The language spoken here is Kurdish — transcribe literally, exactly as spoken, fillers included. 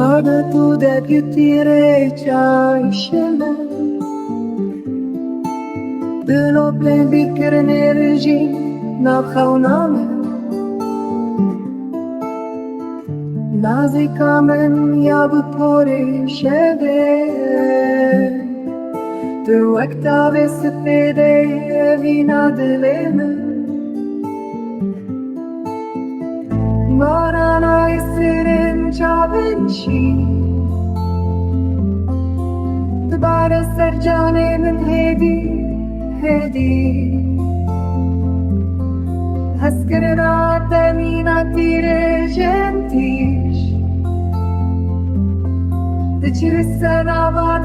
Kada tu degitî rê çayşe me, dilopên bîrkirinê rijî nav xewna me. Nazika min ya bi porê şevê, tu wek tavê sipêdê evîna dilê min. Barana sirên çavên şî, dibare ser canê min hêdî, hêdî. Hezkirina te mîna tîrêjên tîj, diçire ser ava